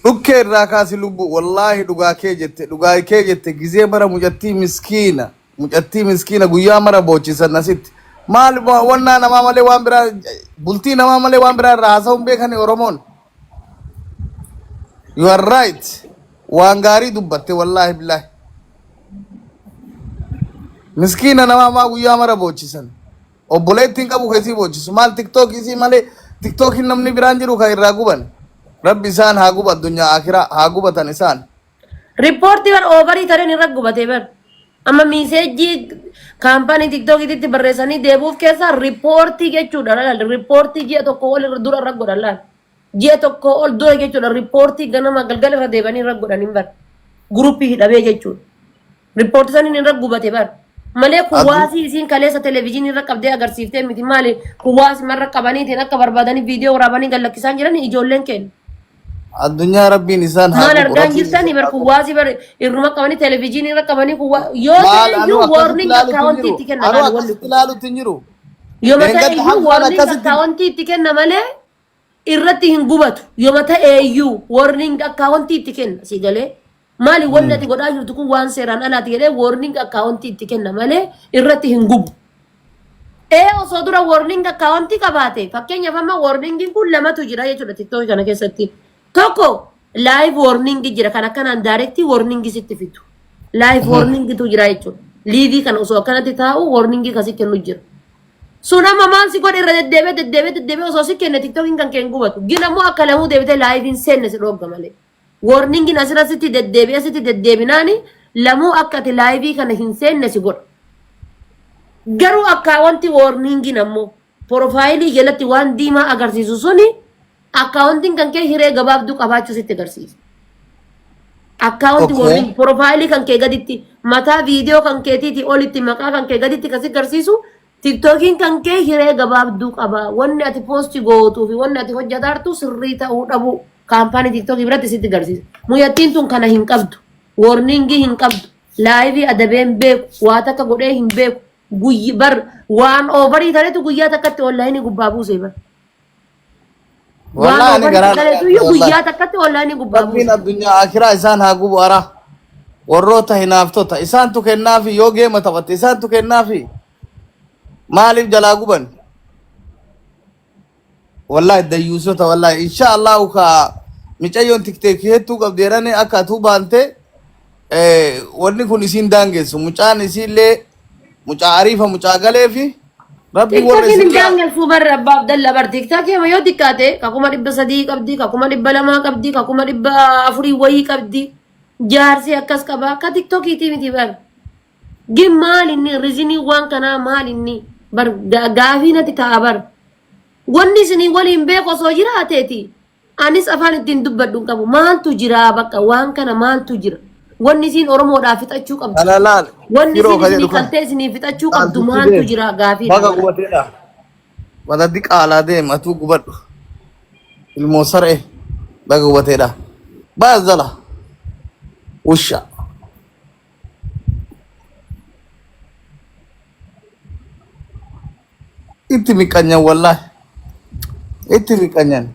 Dhukkee irraa kaasi lubbu, wallaahi dhugaa kee jette, dhugaa kee jette. Gizee mara mucattii miskiina, mucattii miskiina guyyaa mara boochisan asitti. Maal wannaa namaa malee waan biraa, bultii namaa malee waan biraa irraa haasa'uu hin beekani Oromoon. You are right. Waan gaarii dubbatte, wallaahi billaahi. Miskiina namaa maa guyyaa mara boochisan? Obboleettiin qabu keessii boochisu. Maal TikTok isii malee TikTokiin namni biraan jiru kan irraa guban. Rabbi isaan haa gubu, addunyaa akiraa haa gubatan isaan. Riippoortii bar oovarii tareen irra gubatee bar. Amma message kaampaanii TikTokiitti barreessanii deebuuf keessaa riippoortii jechuudha. Laal, riippoortii ji'a tokko ol irra dura irra godhan laal. Ji'a tokko ol dura jechuudha, riippoortii ganama galgala irra deebanii irra godhanii bar. Guruppii hidhamee jechuudha. Riippoortii saniin irra gubate bar. Malee kuwaasii isiin kaleessa televezyiinii irra qabdee agarsiiftee miti. Maali, kuwaasii marra qabaniitiin akka barbaadanii viidiyoo waraabanii gad lakkisaan jiran ijoolleen keenya. Addunyaa Rabbiin isaan haa Maal gubu. argaan Rabbiin jirtanii isaan bar haa gubu. kuwaasii bar irruma qabanii televezyiinii irra qabanii kuwaa yoo Maal ta'e anuu iyyuu akkasitti warning ilaalutti hin akkaawwantii jiru. itti kenna Anuu laal wanni akkasitti kun. ilaalutti hin jiru. Yooma ta'e Leengadda iyyuu Hamzaan warning akkasitti akkaawwantii itti kenna malee irratti hin gubatu. Yooma ta'e iyyuu warning akkaawwantii itti kenna, si galee. Maali, wanni ati godhaa jirtu kun waan seeraan alaati jedhee warning akkaawwantii itti kenna malee irratti hin gubu. Ee, osoo dura warning akkaawwantii qabaate, fakkeenyaaf amma warningiin kun lamatu jira jechuudha TikTok kana keessatti. Tokko live warning jira, kan akkanaan direct warning sitti fidu. Live warningitu jira jechuudha. Live kana osoo akkanatti taa'u warning kasi kennu jira. Sun amma maal si godhe, irra deddeebi'ee deddeebi'ee deddeebi'ee osoo si kenne TikTokiin kan kee hin gubatu. Gin ammoo akka lamuu deebitee live hin seenne si dhoogga malee. Warningin asirra sitti deddeebi'ee sitti deddeebinaani lamuu akka ati live kana hin seenne si godha. Garuu akkaawwanti warningin ammoo profile jalatti waan diimaa agarsiisu suni akkaawwantiin kan kee hiree gabaabduu qabaachuu sitti agarsiisa. Akkaawwanti warning profile kan kee gaditti, mataa viidiyoo kan keetiitii olitti, maqaa kan kee gaditti kan si agarsiisu, TikTokiin kan kee hiree gabaabduu qaba. Wanni ati post gootuu fi wanni ati hojjetaartu sirrii ta'uu dhabu kaampaanii TikTokii biratti sitti agarsiisa. Muyyattiin tun kana hin qabdu. Warningii hin qabdu. Live adabee hin beeku. Waa takka godhee hin beeku. Guyyi bar waan over taretu guyyaa takkatti online gubbaa buuse bar. Waan Wallaahi ani over garaa na taretu nyaate iyyuu wallaahi. guyyaa takkatti online gubbaa Rabbiin buuse. addunyaa akiraa isaan haa gubu ara. Warroota hinaaftota isaantu kennaafi, yoo geema taphatte isaantu kennaafi, maaliif jalaa guban? Wallahi dayyuusota, wallahi insha Allahu ka micayyoon TikTok hedduu qabdi jedhani akka atuu baante wanni kun isiin daangessu, mucaan isiillee mucaa ariifa mucaa galeefi Rabbi warra TikTokiin hin isin daangessuu barre, abbaa Abdalla bar. TikTokii ama yoo xiqqaate ka 300,000 qabdi, ka 200,000 qabdi, ka 400,000 wayii qabdi. Jaarsi akkas qaba ka TikTokiitii miti bar. Gin maal inni reasonii waan kanaa maal inni bar, gaafii natti ta'a bar. Wanni isinii waliin beeku osoo jiraateeti anis afaan ittiin dubbadhu hin qabu. Maaltu jira bakka waan kana, maaltu jira? Wanni isiin Oromoodhaaf fixachuu qabdu. Kana laal Wanni firoo isiin ka isinii jedhu kana qaltee isinii fixachuu qabdu dhaaltutti maaltu deem jira gaafiidha baga bara. gubateedha madaddi qaalaa deem, atuu gubadhu ilmoo saree, baga gubateedha baazala wusha. Itti miqqanyan, wallaahi itti miqqanyan,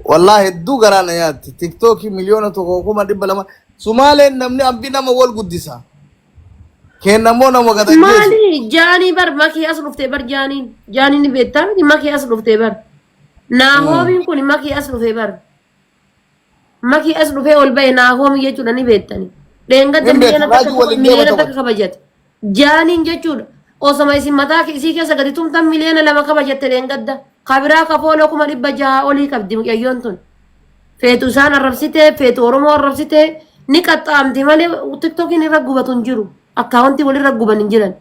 wallaahi hedduu garaa na nyaatti. TikTokii 1,200,000, Sumaaleen namni ambi nama wal guddisa, kennammoo nama gad ajjeesu. Maali, jaanii bar makii as dhuftee bar, jaaniin jaaniin ni beektaa miti, makii as dhuftee bar. Naahoomiin kun makii as dhufee bar. Makii as dhufee ol ba'e Naahoomi jechuudha, ni beektani. Dheengadda Hin beeku, miliyoona takka raajii waliin deema miliyoona takka taphatu. kabajate. Jaaniin jechuudha. Osoma isin mataa isii keessa gadi tumtan miliyoona 2 kabajatte dheengadda. Kabiraa kafooloo 600,000 olii qabdi mucayyoon tun. Feetu isaan arrabsitee, feetu Oromoo arrabsitee ni qaxxaamti malee TikTokiin irra gubatu hin jiru. Akkaawwantii walirra guban hin jiran.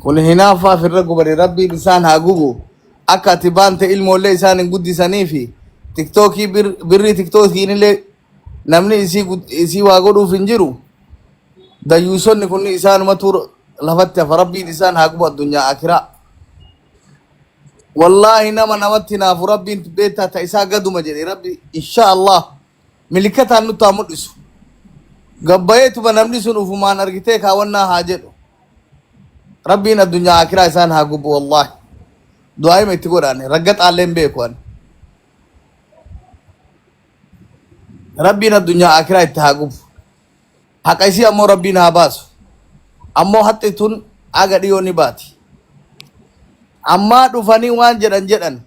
Kun hinaaffaaf irra gubani, Rabbiin isaan haa gubu. Akka ati baante ilmoollee isaan hin guddisanii fi TikTokii birrii TikTokiin illee namni isii isii waa godhuuf hin jiru. Dayyuusonni kun isaanumatu lafatti hafa, Rabbiin isaan haa gubu addunyaa akiraa. Wallaahi nama namatti hinaafu Rabbiin beektaa ta isaa gaduma jedhe, Rabbi insha Allah milikataan nutti haa mul'isu. Gabbayeetuma namni sun ufumaan argitee kaawwannaa haa jedhu. Rabbiin addunyaa akiraa isaan haa gubu wallaahi. Du'aayima itti godhaan raggaxaallee hin beeku ani. Rabbiin addunyaa akiraa itti haa gubu. Haqa isii ammoo Rabbiin haa baasu. Ammoo haxxi tun haga dhiyoo ni baati. Ammaa dhufanii waan jedhan jedhan.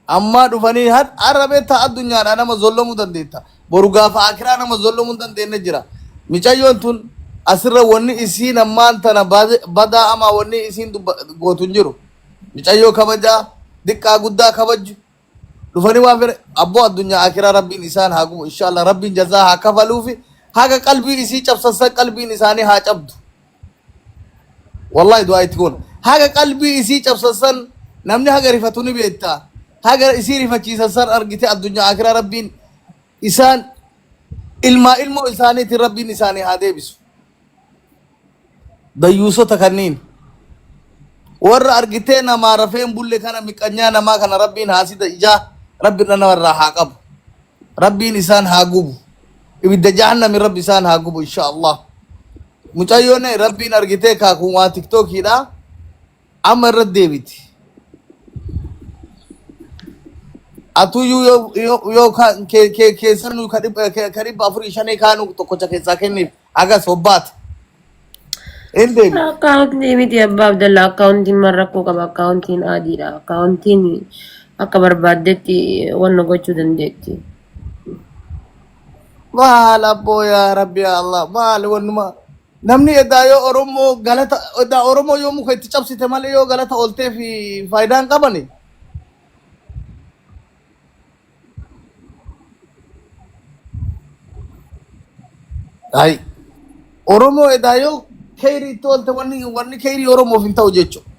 Ammaa dhufanii har'a beektaa addunyaadhaa nama zollomuu dandeetta. Boru gaafa akiraa nama zollomuu hin dandeenye jira. Micayyoon tun asirra wanni isiin ammaan tana badaa amaa wanni isiin gootu hin jiru. Micayyoo kabajaa diqqaa guddaa kabaju dhufanii waan fedhe abboo addunyaa akiraa Rabbiin isaan haa gubu inshallah Rabbiin jazaa haa kafaluufi haga qalbii isii cabsassan qalbiin isaanii haa cabdu. Wallahi du'aa itti goona. Haga qalbii isii cabsassan namni haga rifatu ni beekta. Haga isii rifachiisan san argite addunyaa akiraa Rabbiin isaan ilmaa ilmoo isaaniitiin Rabbiin isaanii haa deebisu. Dayyuusota kanniin. Warra argitee namaa rafee hin bulle kana miqanyaa namaa kana Rabbiin haasida ijaa Rabbiin namarraa haa qabu. Rabbiin isaan haa gubu. Ibidda jahannami Rabbi isaan haa gubu insha Allah. Mucayyoon Rabbiin argitee kaakun waa tiktookiidha. Amma irra deebiti. Atuyyuu yoo yoo yoo ka- kee kee keessanuu ka dhibba ka 405 kaanuu tokkocha keessaa kenniif agas hobbaate. Hin deebiti. Akkaawuntii miti abbaa Abdallaa akkaawuntiin maal rakkoo qaba akkaawuntiin adiidha akkaawuntiin akka barbaaddetti wanna gochuu dandeetti. Maal abboo yaa Rabbi yaa Allah maal wannuma namni edaa yoo Oromoo galata edaa Oromoo yoo muka itti cabsite malee yoo galata ooltee fi faayidaa hin qabani. Ay Oromoo edaa yoo keyrii itti oolte wanni wanni keyrii Oromoof hin ta'u jechuudha.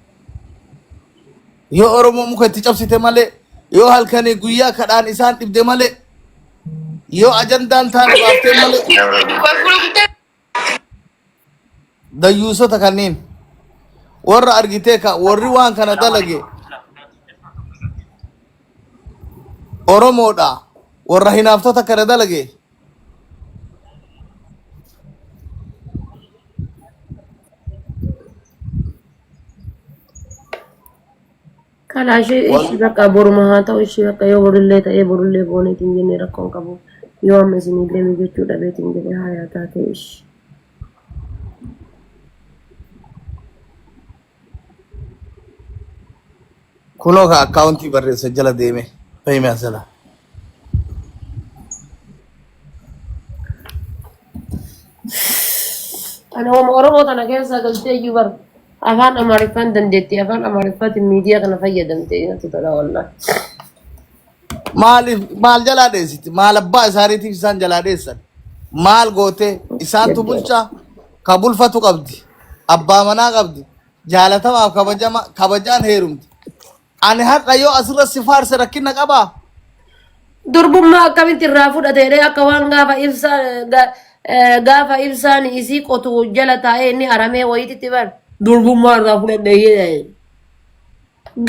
Yoo Oromoo muka itti cabsite malee yoo halkanii guyyaa kadhaan isaan dhibde malee yoo ajandaan taane baaftee malee dayyuusota kanneen warra argitee ka warri waan kana dalage Oromoodha warra hinaaftota kana dalage Kalaa ishee ishii bakka boruma haa ta'u ishii bakka yoo borullee ta'ee borullee booneetiin jennee rakkoon qabu yoo amma isinillee mijachuu dhabeetiin jedhee haa taatee ishii. Kunoo ka akkaawuntii barreessa jala deeme fahime asala. Ana wama Oromoo tana keessa galtee iyyuu bar afaan Amaariffaan dandeetti afaan Amaariffaatiin miidiyaa kana fayyadamte natti tola wallahi. Maaliif maal jalaa dheessiti? Maal abbaa isaaniitiif isaan jalaa dheessan? Maal gootee isaantu bulchaa ka bulfatu qabdi. Abbaa manaa qabdi. Jaalatamaaf kabajama kabajaan heerumti. Ani har'a yoo asirra si faarse rakkina qabaa? Durbummaa akkamitti irraa fudhate jedhee akka waan gaafa ibsaa gaafa ibsaan isii qotu jala taa'ee inni aramee wayiititti bar durbummaa irraa fudhadhe jedhe.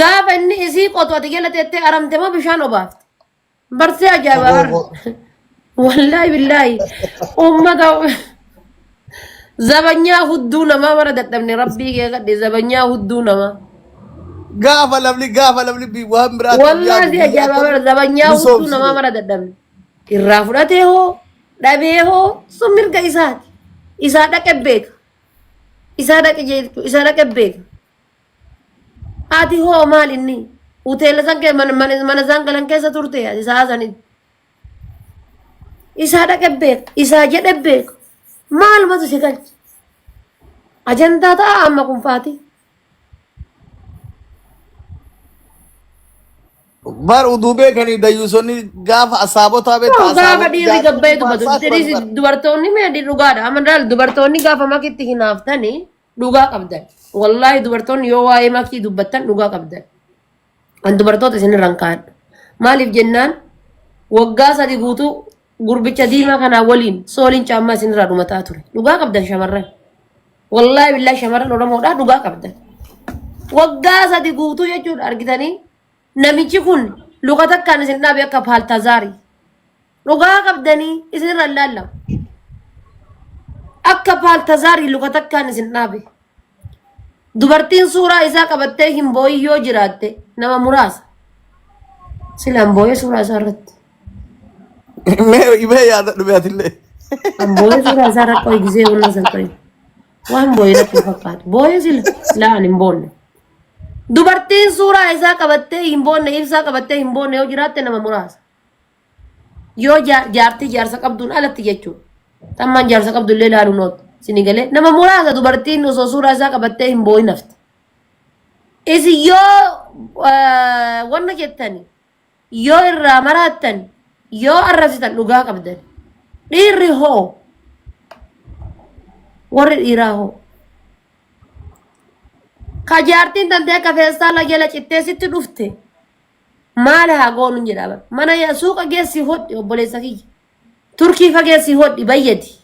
Gaafa inni isii qotu ati jala teettee aramte moo bishaan obaafte? Barsee ajaa'ibaa bar. Wallaahi billaahi uummata zabanyaa hudduu namaa mara dadhabne rabbii kee kadhe zabanyaa hudduu namaa. Gaafa lafni waan biraatti Wallaahi yaadu si biyya ajaa'ibaa akkam bara zabanyaa hudduu misoomsine. namaa mara dadhabne. Irraa fudhatee hoo dhabee hoo sun mirga isaati. Isaa dhaqe beeka. Isaa dhaqe jechuudha. Isaa dhaqe beeka. Ati hoo maal inni? Hoteela san kee mana mana mana isaan galan keessa turte ati isaa sanitti. Isaa dhaqe beeka. Isaa jedhe beeka. Maalumatu si galche? Ajandaa ta'a amma kun faati. Bar uduu beekanii dayyuusonni gaafa asaabotaa beekta Gaafa asaabonni dhiirri jaartii gabbayee dubbatu. faarsaa turan Dhiirri bar. dubartoonni mee dhugaadha. Amma daal dubartoonni gaafa makitti hinaaftanii dhugaa qabdan. Wallaahi dubartoonni yoo waa'ee makii dubbattan dhugaa qabdan. An dubartoota isinirra hin kaa'adhu. Maaliif jennaan waggaa 3 guutuu gurbicha diimaa kanaa waliin sooliin caammaa isinirraa dhumataa ture. Dhugaa qabdan shamarran. Wallaahi billaa shamarran Oromoodhaa dhugaa qabdan. Waggaa 3 guutuu jechuudha argitanii namichi kun luka takkaan isin dhaabe akka paaltazaarii. Dhugaa qabdanii isinirra hin laallamu. Akka paaltazaarii luka takkaan isin dhaabe. Dubartiin suuraa isaa qabattee hin boo'in yoo jiraatte nama muraasa. Silaan boo'ee suuraa isaa irratti. Mee mee yaadadhu mee atillee. An boo'ee suuraa isaa irratti qoy gisee walna san qoy. Waan boo'ee natti hin fakkaatu. Boo'ee sila laa ani hin boonne. Dubartiin suuraa isaa qabattee hin boonne ibsaa qabattee hin boonne yoo jiraatte nama muraasa. Yoo jaartii jaarsa qabduun alatti jechuudha. Tammaan jaarsa qabdu illee ilaaluun ooltu. Sini galee nama muraasa dubartiin osoo suuraa isaa qabattee hin boo'in hafte. Isin yoo wanna jettani yoo irraa maraattan yoo arrabsitan dhugaa qabdan. Dhiirri hoo warri dhiiraa hoo. Ka jaartiin tantee akka feestaala jala cittee sitti dhufte maal haa goonu jedhaa bara. Mana yaa suuqa geessi hodhi obboleessa kiyya. Turkii fa geessi hodhi bayyadi.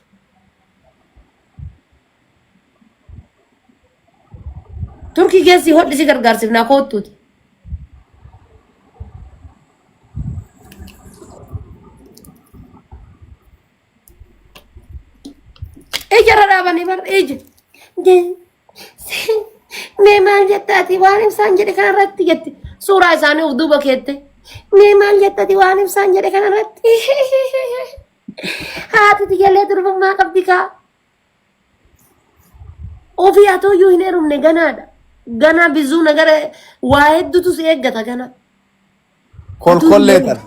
Turkii geessi hodhi si gargaarsifnaa koottuuti. Ija irra dhaabanii bar ija. Mee maal jettaati waan ibsaan jedhe kanarratti jetti. Suuraa isaanii of duuba keette. Mee maal jettati waan ibsaan jedhe kanarratti. Haati tiyyalee durbummaa qabdi kaa. Ofii haa ta'uyyuu hin heerumne ganaadha. Ganaa bizuu nagara waa hedduutu si eeggata ganaa. Kolkollee tana.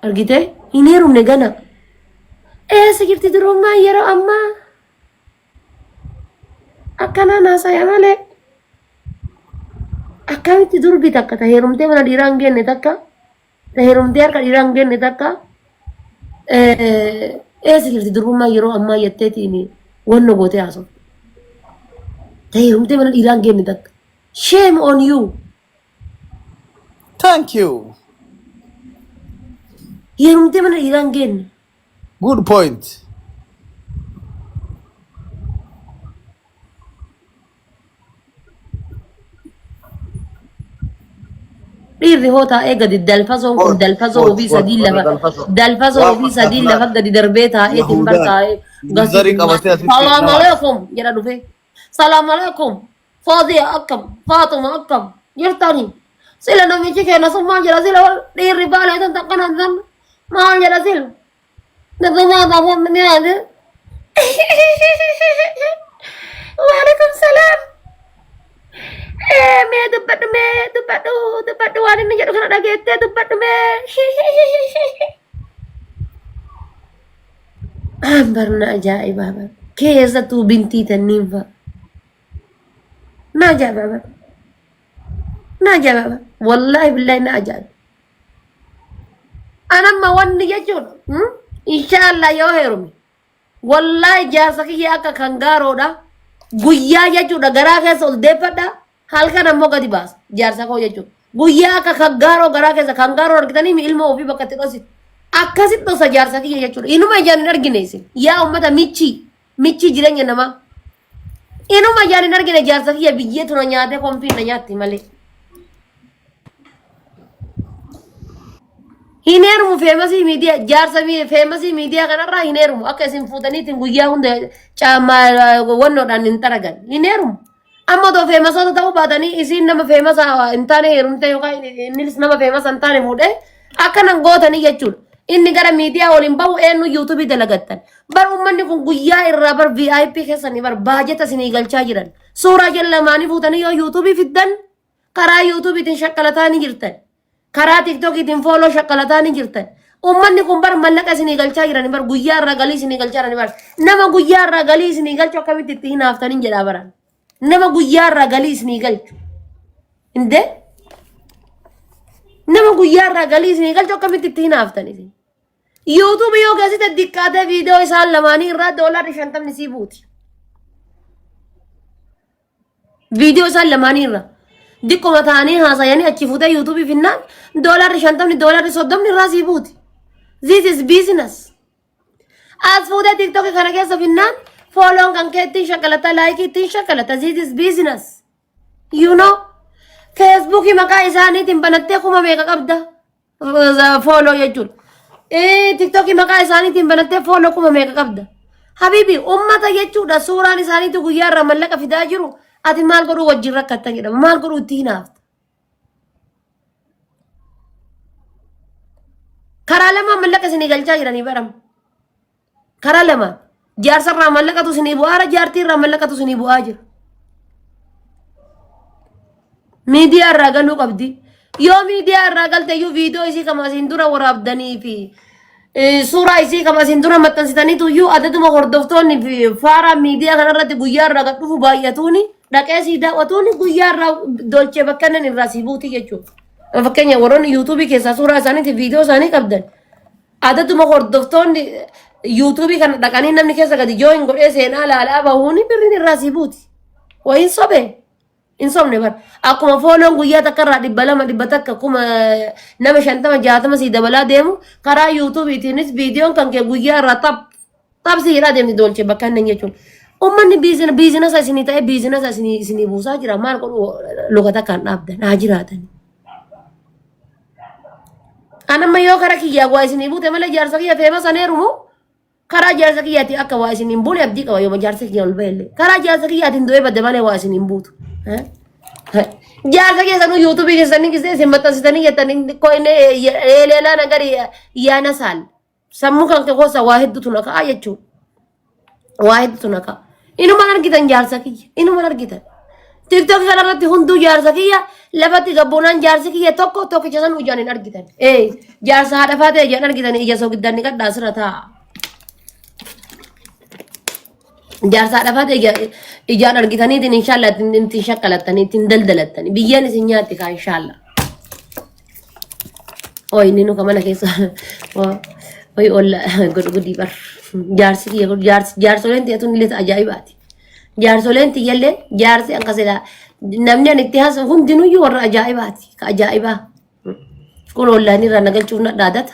Argitee hin heerumne ganaa. Eessa jirti durummaan yeroo ammaa? Akkanaan haasaya malee. Akkamitti durbi takka ta heerumtee mana dhiiraa hin geenne takka ta heerumtee harka dhiiraa hin geenne takka eessa jirti durbummaan yeroo ammaa jetteetiin wanna gootee haasofte. Ta heerumtee mana dhiiraa hin geenne takka. Shame on you. Thank you. Heerumtee mana dhiiraa hin geenne. Good point. Dhiirri hoo taa'ee gadi dalfasoon kun dalfasoo ofii sadii lafa dalfasoo ofii sadii lafa gadi darbee taa'ee timbar taa'ee Zarii qabatee asitti Salaam alaikum jedha dhufee. Salaam alaikum. Fooziya akkam Faaxuma akkam jirtani. Sila namichi keenya sun maal jedha sila dhiirri baalee tan takkana tan maal jedha sila. Waalaikum salaam. Mee dubbadhu mee dubbadhu dubbadhu waan inni jedhu kana dhageettee dubbadhu mee. Barna ajaa'ibaa bara. Keessattuu bintii tanniin fa'a. Na ajaa'iba bara. Na ajaa'iba bara. Wallaahi billaahi na ajaa'iba. Anamma wanni jechuudha. Inshaallah yoo heerume. Wallaahi jaarsa kiyya akka kan gaaroodha. Guyyaa jechuudha garaa keessa ol deeffadha. Halkan ammoo gadi baasa jaarsa koo jechuudha. Guyyaa akka kan gaaroo garaa keessa kan gaaroo argitanii mi ilmoo ofii bakka itti dhositu. Akkasitti dhosa jaarsa kiyya jechuudha. Inuma ijaan hin argine isin. Yaa uummata michii michii jireenya namaa. Inuma ijaan hin argine jaarsa kiyya biyyee tuna nyaatee konfiin na nyaatti malee. Hin heerumu feemasii miidiyaa jaarsa feemasii miidiyaa kanarraa hin heerumu akka isin fuutaniitiin guyyaa hunda caamaa wannoodhaan hin xaragan hin heerumu. Amma otoo feemasoota ta'uu baatanii isiin nama feemasa hin taane heerumte yookaan innis nama feemasa hin taane fuudhee akkanan gootanii jechuudha. Inni gara miidiyaa waliin bahu eenyu yuutuubii dalagattan. Bar uummanni kun guyyaa irraa bar VIP keessanii bar baajeta isinii galchaa jiran. Suuraa jala lamaanii fuutanii yoo yuutuubii fiddan karaa yuutuubiitiin shaqqalataa ni jirtan. Karaa tiktookiitiin fooloo shaqqalataa ni jirtan. Uummanni kun bar mallaqa isinii galchaa jiran bar guyyaa irraa galii isinii galchaa jiran bar nama guyyaa irraa galii isinii galchu akkamitti itti hinaaftaniin jedhaa baran. Nama guyyaa irraa galii isinii galchu. Indee? Nama guyyaa irraa galii isinii galchu akkamitti itti hinaaftan isin? YouTube yoo geessite diqqaatee viidiyoo isaan lamaanii irraa doolaarri shantamni sii buuti. Viidiyoo isaan lamaanii irra. Diqquma ta'anii haasayanii achi fuutee YouTube finnaan doolaarri shantamni doolaarri soddomni irraa sii buuti. This is business. As fuutee TikTok kana keessa finnaan fooloon kan kee ittiin shakalata laayikii ittiin shakalata. This is business. You know. Feesbuukii maqaa isaaniitiin banattee kuma meeqa qabda? Fooloo jechuudha. Tiktookii maqaa isaaniitiin banattee fooloo kuma meeqa qabda? Habibi ummata jechuudha suuraan isaaniitu guyyaa irraa mallaqa fidaa jiru. Ati maal godhuu wajjin rakkattan jedhama. Maal godhuu itti hinaafta? Karaa lamaan mallaqa isinii galchaa jiranii barama. Karaa lamaan. Jaarsa irraa mallaqatu isinii bu'aara jaartii irraa mallaqatu isinii bu'aa jira. Miidiyaa irraa galuu qabdi. Yoo miidiyaa irraa galte iyyuu viidiyoo isii kama asiin dura waraabdanii fi suuraa isii kama asiin dura maxxansitaniitu iyyuu adaduma hordoftoonni fi faaraa miidiyaa kanarratti guyyaa irraa gad dhufu baay'atuuni dhaqee sii daawwatuuni guyyaa irraa dolchee bakka inni irraa sii buuti jechuudha. Fakkeenya warroonni yuutuubii keessaa suuraa isaaniitii viidiyoo isaanii qabdan adaduma hordoftoonni yuutuubii kana dhaqanii namni keessa gadi jooyin godhee seenaa laalaa bahuuni birriin irraa sii buuti. Wayiin sobee. Hin sobne bar. Akkuma fooloon guyyaa takka irraa 200 100 kuma nama 50 60 sii dabalaa deemu karaa yuutuubiitiinis viidiyoon kan kee guyyaa irraa tap tap sii hidhaa deemti doolchee bakka inni jechuun. Uummanni biizinasa isinii ta'ee biizinasa isinii buusaa jira maal godhu luka takkaan dhaabdan haa jiraatan. An amma yoo kara kiyyaa waa isinii buute malee jaarsa kiyya feema saneerumu Karaa jaarsa kiyyaatiin akka waa isin hin buune abdii qaba yooma jaarsa kiyya ol ba'ellee. Karaa jaarsa kiyyaatiin du'ee badde malee waa isin hin buutu. Jaarsa keessanuu yuutuubii keessanii gisee isin maxxansitanii jettanii koine leelaa nagari yaana saal. Sammuu kan kee keessa waa hedduutu na ka'a jechuudha. Waa hedduutu na ka'a. Inuman argitan jaarsa kiyya. Inuman argitan. TikTok kana irratti hunduu jaarsa kiyya lafatti gabboonaan jaarsi kiyya tokko tokkicha san ijaan hin argitan. Ee jaarsa haadha faatee ijaan argitan ija sogiddaan ni qadhaa asirra taa'a. Jaarsa haadha faatee ijaan argitaniitiin inshaallah ittiin shakkalattanii ittiin daldalattanii biyyeen isin nyaatti kaa inshaallah. Oi inni nu mana keessa oi olla godhu gudii bar jaarsi kiyya kun jaarsi jaarsoleen tiyya tun illee ajaa'ibaati. Jaarsoleen tiyyallee jaarsi akka silaa namni ani itti haasa'u hundinuyyuu warra ajaa'ibaati ka ajaa'ibaa. Kun onlaayinii irraa na galchuuf na dhaadata.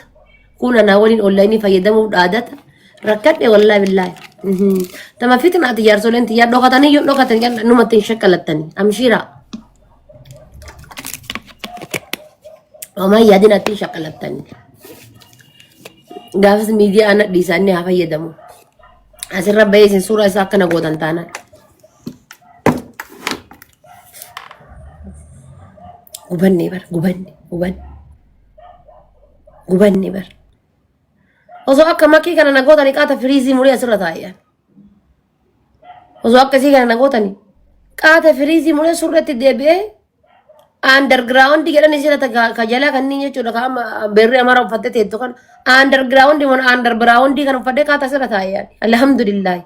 Kun anaa waliin onlaayinii fayyadamuuf dhaadata. Rakkadhe wallaahi billaahi. Tama fitnaati jaarsoleen tiyyaa dhokatanii yoo dhokatan numatti hin shakkalattanii amshiiraa. Homaa hin yaadin atti shaqalattani. Gaafas miidiyaa ana dhiisaa inni haa fayyadamu. Asirra bahee isin suuraa isaa akkana gootan taanaan. Gubanne bar gubanne gubanne gubanne bar. Osoo akka makii kana na gootanii qaata firiizii murii asirra taa'e. Osoo akkasii kana na gootanii qaata firiizii muree surreetti deebi'ee underground jedhan isii ka jalaa kanneen jechuudha ka amma beerri amara uffattee teettu kan underground mon underground kan uffadhee qaata asirra taa'e yaani alhamdulillah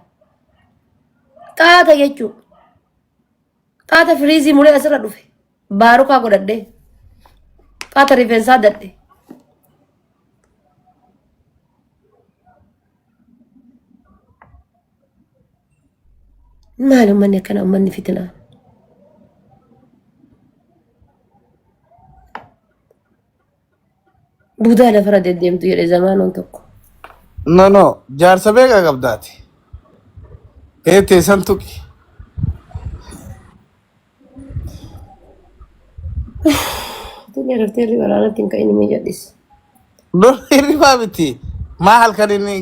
qaata jechuudha qaata firiizii muree asirra dhufe baarukaa godhadhee qaata rifeensaa dadhe. Maali uummanni akkana uummanni fitinaa. Buudaa lafarra deddeemtu jedhe zamaanoon tokko. No no jaarsa meeqa qabdaati? Ee teessan tuqi. Tuni raftee irri waraanatti hin ka'in mee jedhis. Dur hirribaa miti. Maa halkan inni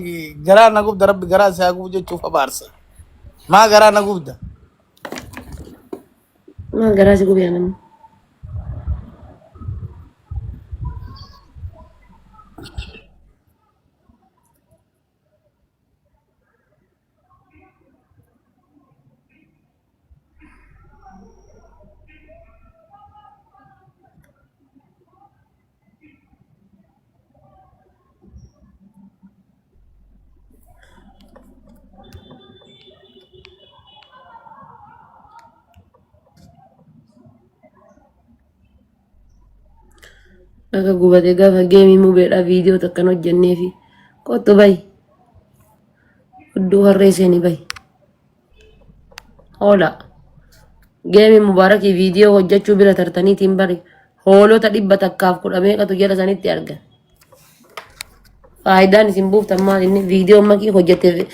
garaa na gubda rabbi garaa si haa gubu jechuuf abaarsa. Maa garaa na gubda? Maal garaa si gubee namni? Akka gubate gaafa geemii mubeedha viidiyoo takkan hojjenneefi kottu bayi. Hudduu harree seeni bayi. Hoola. Geemii mubaarakii viidiyoo hojjechuu bira tartaniitiin bari hoolota 110 meeqatu jala sanitti argan. Faayidaan isin buuftan maal inni viidiyoo makii hojjette.